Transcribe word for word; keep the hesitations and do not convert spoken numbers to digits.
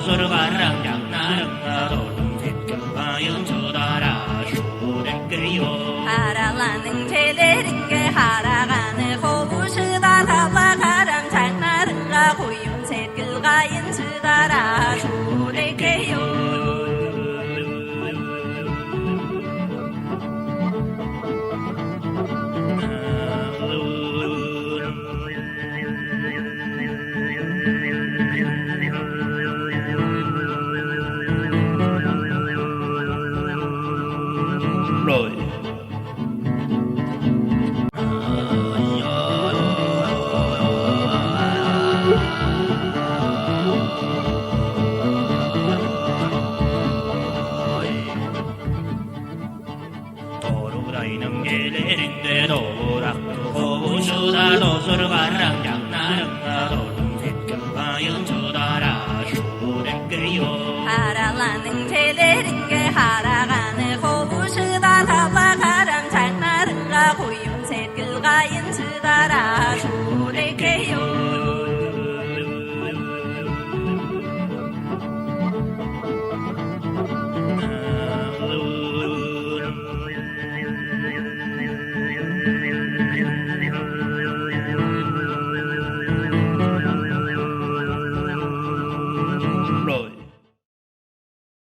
Сургарам чаңнарыңга, дордум сеткил кайын чудара шуут эккей-о. Араланың челеринге хараганы ховушудар, ала караң чаңнарыңга куюм сеткил кайын чудара шуут эккей-о. Доруг-дайның келеринде довуракты ховушудар, дозургарам чаңнарыңга, дордум сеткил кайын чудара шуут эккей-о. Араланың челе